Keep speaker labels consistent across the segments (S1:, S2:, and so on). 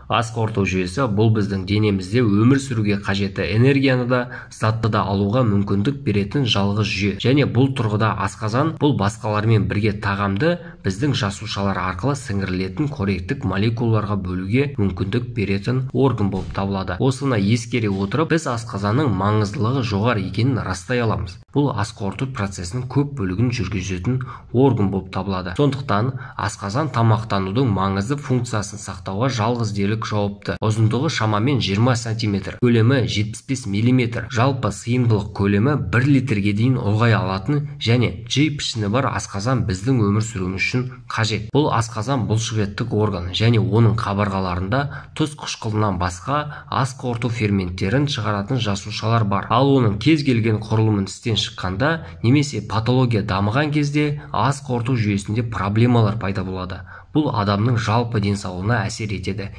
S1: Ас қорыту жүйесі бұл біздің денемізде өмір сүруге қажетті энергияны да, затты да алуға мүмкіндік беретін жалғыз жүйе. Және бұл тұрғыда асқазан бұл басқалармен бірге тағамды біздің жасушалар арқылы сіңірілетін қоректік молекулаларға бөлуге мүмкіндік беретін орган болып табылады. Осыны ескере отырып, біз асқазанның маңыздылығы жоғары екенін растай аламыз. Бұл ас қорыту процесінің көп бөлігін жүргізетін орган болып табылады. Сондықтан асқазан тамақтанудың маңызды функциясын сақтауға жалғыз дерлік жауапты. Ұзындығы шамамен 20 см, көлемі 75 мм, жалпы сыйымдылық көлемі 1 литрге дейін ұлғая алатын және G пішіні бар асқазан біздің өмір сүруіміз үшін қажет. Бұл асқазан бұлшықеттік орган және оның қабырғаларында тұз қышқылынан басқа ас қорыту ферменттерін шығаратын жасушалар бар. Ал оның кез келген құрылымын істен шыққанда немесе патология дамыған кезде ас қорыту жүйесінде проблемалар пайда болады. Бұл адамның жалпы денсаулығына әсер етеді.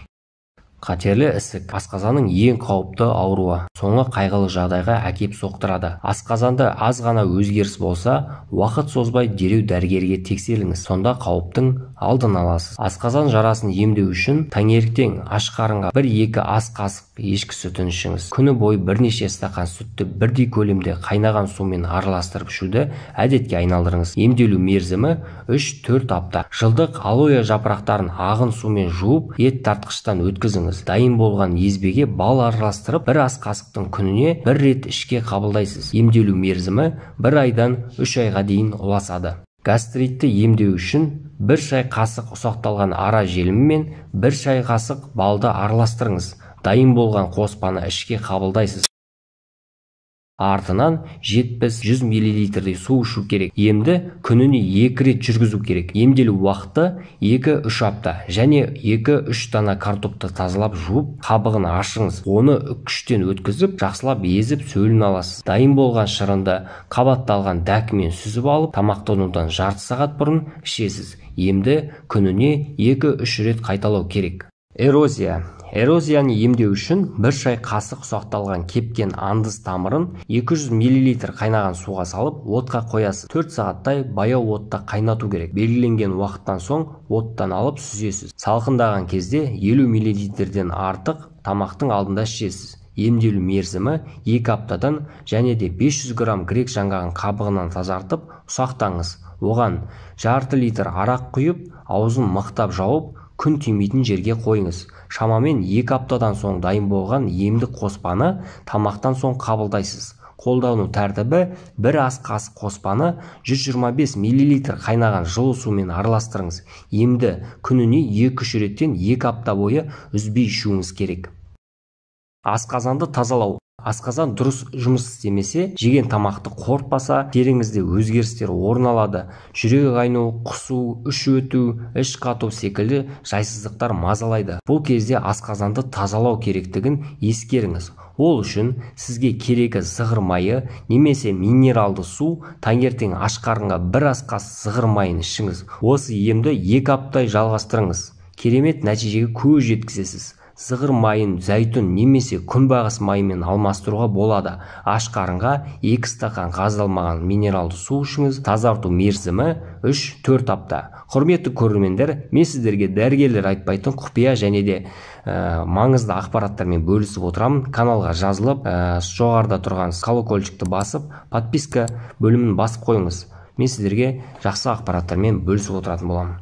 S1: Қатерлі ісік асқазанның ең қауіпті ауруы, соңы қайғылы жағдайға әкеп соқтырады. Асқазанда аз ғана өзгеріс болса, уақыт созбай дереу дәрігерге тексеріліңіз, сонда қауіптің алдын аласыз. Асқазан жарасын емдеу үшін таңертең аш қарынға 1-2 ас қасық ешкі сүтін ішіңіз. Күні бойы бірнеше стақан сүтті бірдей көлемде қайнаған сумен араластырып ішуді әдетке айналдырыңыз. Емделу мерзімі 3-4 апта. Жылдық алоэ жапырақтарын ағын сумен жуып, ет тартқыштан өткізіңіз. Дайын болған езбеге бал араластырып, бір ас қасықтың күніне бір рет ішке қабылдайсыз. Емделу мерзімі 1 айдан 3 айға дейін ұласады. Гастритті емдеу үшін 1 шай қасық ұсақталған ара желімі мен 1 шай қасық балды араластырыңыз. Дайын болған қоспаны ішке қабылдайсыз. Артынан 70-100 мл су ішу керек. Емді күніне 2 рет жүргізу керек. Емделу уақыты 2-3 апта. Және 2-3 дана картопты тазалап жуып, қабығын ашыңыз. Оны үккіштен өткізіп, жақсылап езіп сөлін аласыз. Дайын болған шырынды қабатталған дәкімен сүзіп алып, тамақтанудан жарты сағат бұрын ішесіз. Емді күніне 2-3 рет қайталау керек. Эрозия. Эрозияны емдеу үшін 1 шай қасық ұсақталған кепкен андыз тамырын 200 мл қайнаған суға салып, отқа қоясыз. 4 сағаттай баяу отта қайнату керек. Белгіленген уақыттан соң оттан алып сүзесіз. Салқындаған кезде 50 мл-ден артық тамақтың алдында ішесіз. Емделу мерзімі 2 аптадан және де 500 грамм грек жаңғағын қабығынан тазартып, ұсақтаңыз. Оған жарты литр арақ құйып, аузын мықтап жауып, күн тимейтін жерге қойыңыз. Шамамен 2 аптадан соң дайын болған емдік қоспаны тамақтан соң қабылдайсыз. Қолдану тәртібі: 1 ас қасық қоспаны 125 мл қайнаған жылы сумен араластырыңыз. Емді күніне 2-3 реттен 2 апта бойы үзбей ішуіңіз керек. Асқазанды тазалау. Асқазан дұрыс жұмыс істемесе, жеген тамақты қорытпаса, теріңізде өзгерістер орын алады. Жүрек айну, құсу, іш өту, іш қату секілді жайсыздықтар мазалайды. Бұл кезде асқазанды тазалау керектігін ескеріңіз. Ол үшін сізге керегі зығыр майы немесе минералды су. Таңертең аш қарынға 1 ас қасық зығыр майын ішіңіз. Осы емді 2 аптай жалғастырыңыз. Керемет нәтижеге көз жеткізесіз. Зығыр майын зәйтүн немесе күнбағыс майымен алмастыруға болады. Аш қарынға 2 стақан газдалмаған минералды су ішіңіз. Тазарту мерзімі 3-4 апта. Құрметті көрермендер, мен сіздерге дәрігерлер айтпайтын құпия және де маңызды ақпараттармен бөлісіп отырамын. Каналға жазылып, жоғарыда тұрған колокольчикті басып, подписка бөлімін басып қойыңыз. Мен сіздерге жақсы ақпараттармен бөлісіп отыратын боламын.